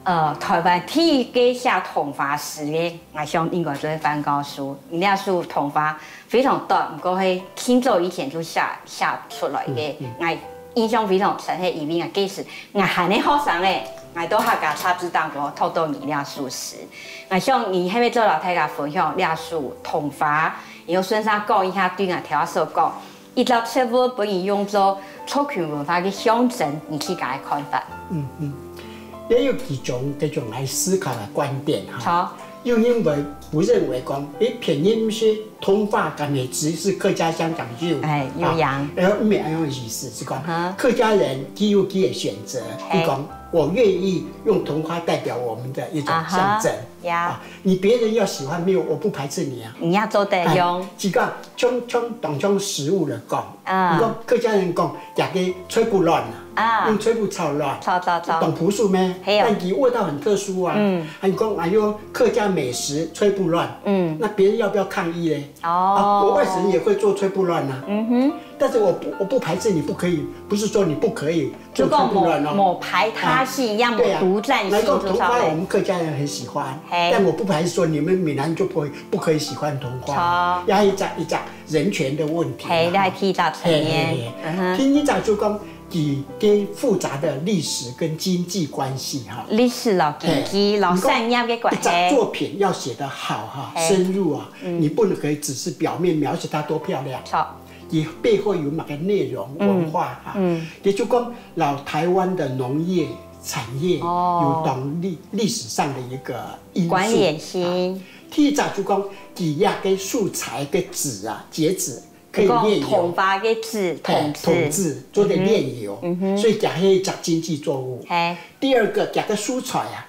呃，臺灣第一个寫桐花詩个，𠊎想應該就係范教授。這首桐花非常短，毋過係盡早以前就寫寫出來个。𠊎印象非常深，係因為𠊎該時𠊎還係學生仔，𠊎到客家雜誌當中讀到你這首詩。𠊎想你係毋係做摎大家分享這首桐花，然後順續講一下對𠊎頭下所講， 一隻植物分人用做族群文化个象徵，你自家个看法？嗯嗯，也有幾種這種來思考的觀點哈。好，有人會不認為講，誒，別人毋識桐花，敢係只是客家鄉講究，哎，有影。然後毋係恁樣意思，是講客家人佢有佢个選擇，佢講我願意用桐花代表我們的一種象徵。呀，你別人要喜歡沒有，我不排斥你啊。你也做得用，自家像像當像食物來講。 啊。你講客家人講，食个菜脯卵啊，用菜脯炒卵，炒炒炒，當樸素咩？係啊。但佢味道很特殊啊。嗯，啊，你講哎喲，客家美食菜脯卵，嗯，那別人要不要抗議咧？哦，啊，國外人也會做菜脯卵啊。嗯哼，但是我不我不排斥你不可以，不是說你不可以做菜脯卵哦。如果某某排他性，要麼獨佔性，來講桐花，我們客家人很喜歡，但我不排斥說你們閩南人就不會不可以喜歡桐花，要一隻一隻 人權的問題。係，你還提到層面。係係係，第二隻就講佢个複雜的歷史跟經濟關係哈。歷史摎經濟摎產業个關係。一隻作品要寫得好哈，深入啊，你不能可以只是表面描寫它多漂亮，你背後有麼个內容、文化哈。也就講，摎臺灣的農業產業有當歷歷史上的一個因素。關聯性。 第一隻就講佢這个素材个紙啊，節紙可以煉油，桐花个紙，桐紙，桐紙做得煉油，所以佢係一隻經濟作物。係。第二個，佢个素材啊，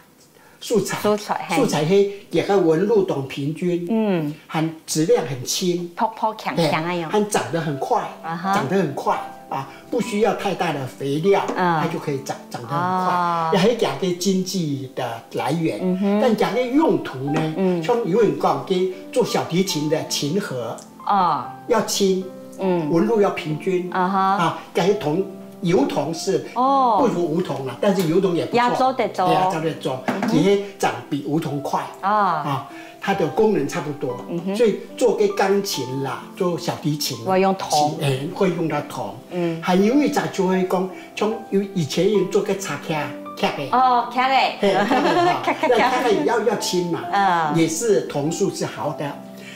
素材，素材，係，素材係佢个紋路當平均，嗯，還質量很輕，薄薄輕輕个樣，還長得很快，啊哈，長得很快啊。 不需要太大的肥料，它就可以長長得很快，也係佢个經濟的來源。但佢个用途呢，像有人講，佢做小提琴的琴盒，哦，要輕，嗯，紋路要平均，啊哈，啊，佢个桐，油桐是不如梧桐啦，但是油桐也不錯，也做得做，也做得做，而且長比梧桐快，啊，啊，它的功能差不多，所以做个鋼琴啦，做小提琴啦，我用桐，哎，會用到桐。 嗯，還有一隻就會講，像有以前人做个茶屐，屐个，哦，屐个，係，屐个哈，屐屐屐，那屐个要要輕嘛，嗯，也是桐樹是好的。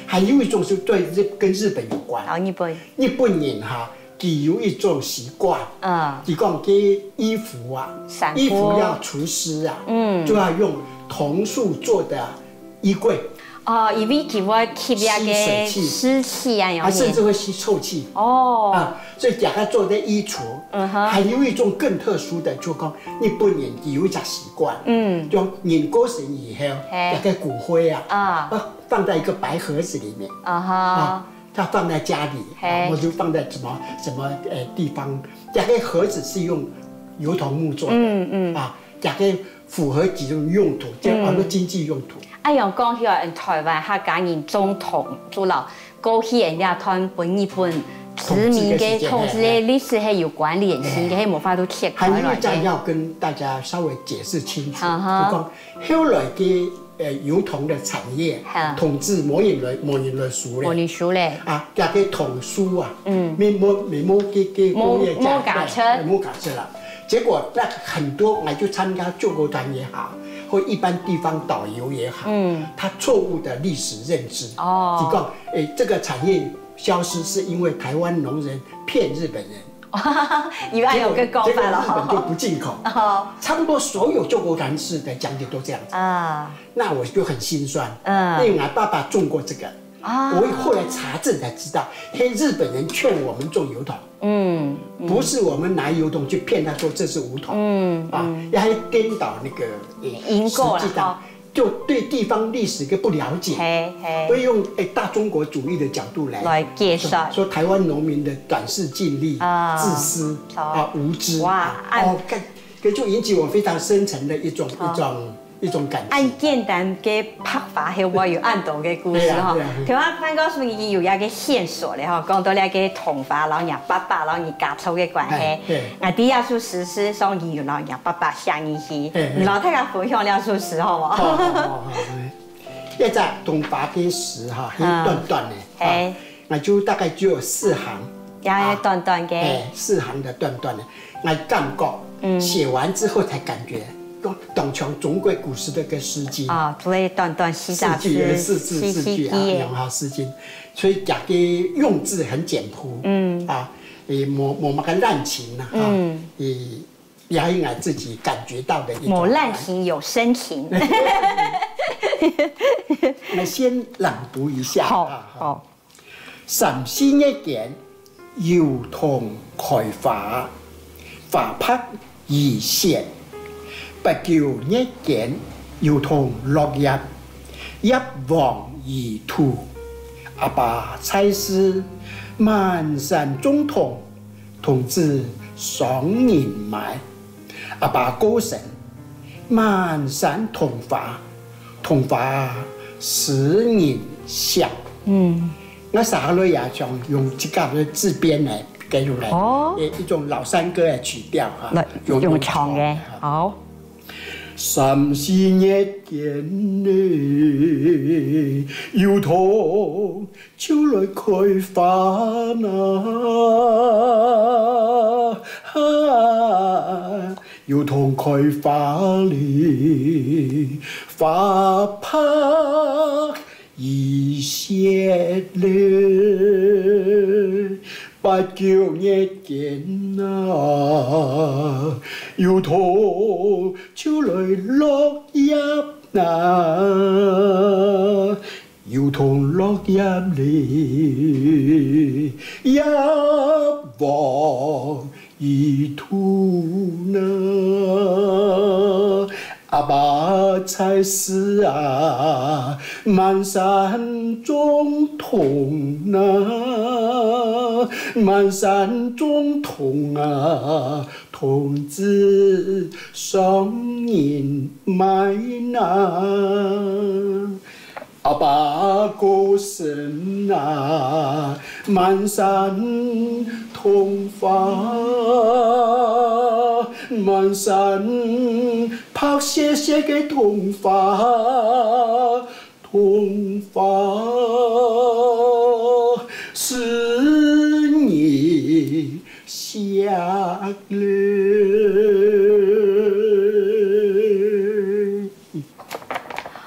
還有一種是對日跟日本有關，哦，日本，日本人哈，佢有一種習慣，嗯，佢講佢衣服啊，衫褲，衣服要除濕啊，嗯，就要用桐樹做的 衣櫃。哦，因為佢會吸那个濕氣啊，有無？它甚至會吸臭氣。哦。啊，所以大家做的衣櫥，嗯哼。還有一種更特殊的，就講日本人有一隻習慣，嗯。就人過身以後，嘿。那个骨灰啊，啊。要放在一个白盒子里面，啊哈。啊，他放在家里，嘿。或者放在什么，什么，呃，地方，那个盒子是用油桐木做的，嗯，嗯。啊，那个符合几种用途，就嗯。当做经济用途。 啊，樣講起來，嗯，臺灣客家人種桐，就摎過去个這段分日本殖民个統治个歷史係有關聯性个，嘿。係無法度切開來个。還有一點要跟大家稍微解釋清楚，嗯哼。就講後來个，呃，油桐的產業，嗯。統治無人來，無人來收咧。無人收咧。啊，這个桐樹啊，嗯。沒，沒，沒，个，个工業價值，沒，沒價值。沒價值了。 结果那很多，我就参加救国团也好，或一般地方导游也好，嗯。他错误的历史认知，哦。就讲，诶，这个产业消失是因为台湾农人骗日本人，有恁樣个讲法咯。结果，结果日本就不进口。哦。差不多所有救国团式的讲解都这样子。啊。那我就很心酸，嗯。因为我爸爸种过这个，啊。我后来查证才知道，嘿，日本人劝我们种油桐。 嗯，嗯。不是我们拿油桐去骗他说这是梧桐，嗯，啊，嗯。要颠倒那个，呃，因果啦，实际上，吼。就对地方历史个不了解，嘿，嘿。会用，哎，大中国主义的角度来，来介绍。说，说台湾农民的短视近利、啊。自私，哦。啊，无知，哇，啊，按哦，看，这就引起我非常深层的一种，哦。一种 一种感情。恁簡單个白話，係會有恁多个故事吼。對啊，對啊。頭先范教授已經有一个線索了吼，講到這个桐花，摎若爸爸，摎若家族个關係。哎，對。啊，這首詩係上有摎若爸爸寫入去，嘿，嘿。你摎大家分享這首詩好無？好，好，好，好，哎。這隻桐花个詩哈，很短短的，嗯。嘿。啊， 那就大概只有四行，也短短个。啊，哎，四行的短短的，我感觉，嗯。写完之后才感觉，当像中国古时的个诗经。啊，所以短短四十字，四句，四字，四句啊，四句。两行诗经，所以讲个用字很简朴，嗯。啊，也无，无么个滥情呐，啊，嗯。也，也应该自己感觉到的一种。无滥情，有深情。那先朗读一下，好，啊，好。好。 三四月間，油桐開花，花白如雪。八九月間，油桐落葉，葉黃如土。阿爸在世，滿山種桐，桐子賞人買。 阿爸過身，滿山桐花，桐花使人惜。嗯。𠊎接下來也想用自家个自編來記錄來，哦。誒，一種老山歌个曲調哈，來，用，用唱个，用唱个哈。好。三四月間呢，油桐 就來開花啦。哈，油桐開花哩，花白如雪哩。八九月間啊，油桐就來落葉啦。 油桐落葉哩，葉黃如土啦。阿爸在世啊，滿山種桐啊，滿山種桐啊，桐子賞人買啊。 阿爸過身啊，滿山桐花，滿山白雪雪个桐花，桐花使人惜哩。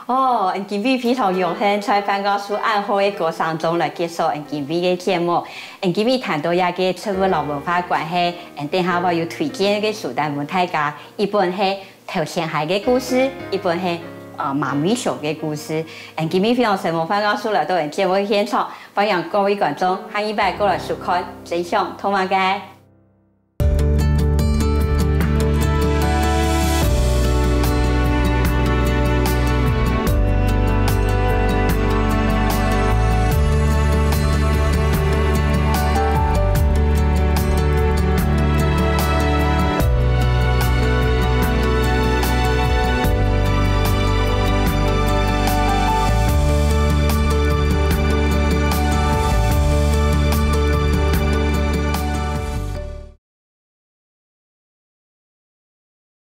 哦，𫣆今晡日非常榮幸在范教授恁好个歌聲中來結束𫣆今晡日个節目。𫣆今晡日談到這个植物摎文化關係，𫣆等下會有推薦个書單分大家，一本係頭前孩个故事，一本係啊，馬尾熊个故事。俺今日非常承蒙范教授來到俺節目現場，歡迎各位觀眾下一擺過來收看《真想讀麼个》。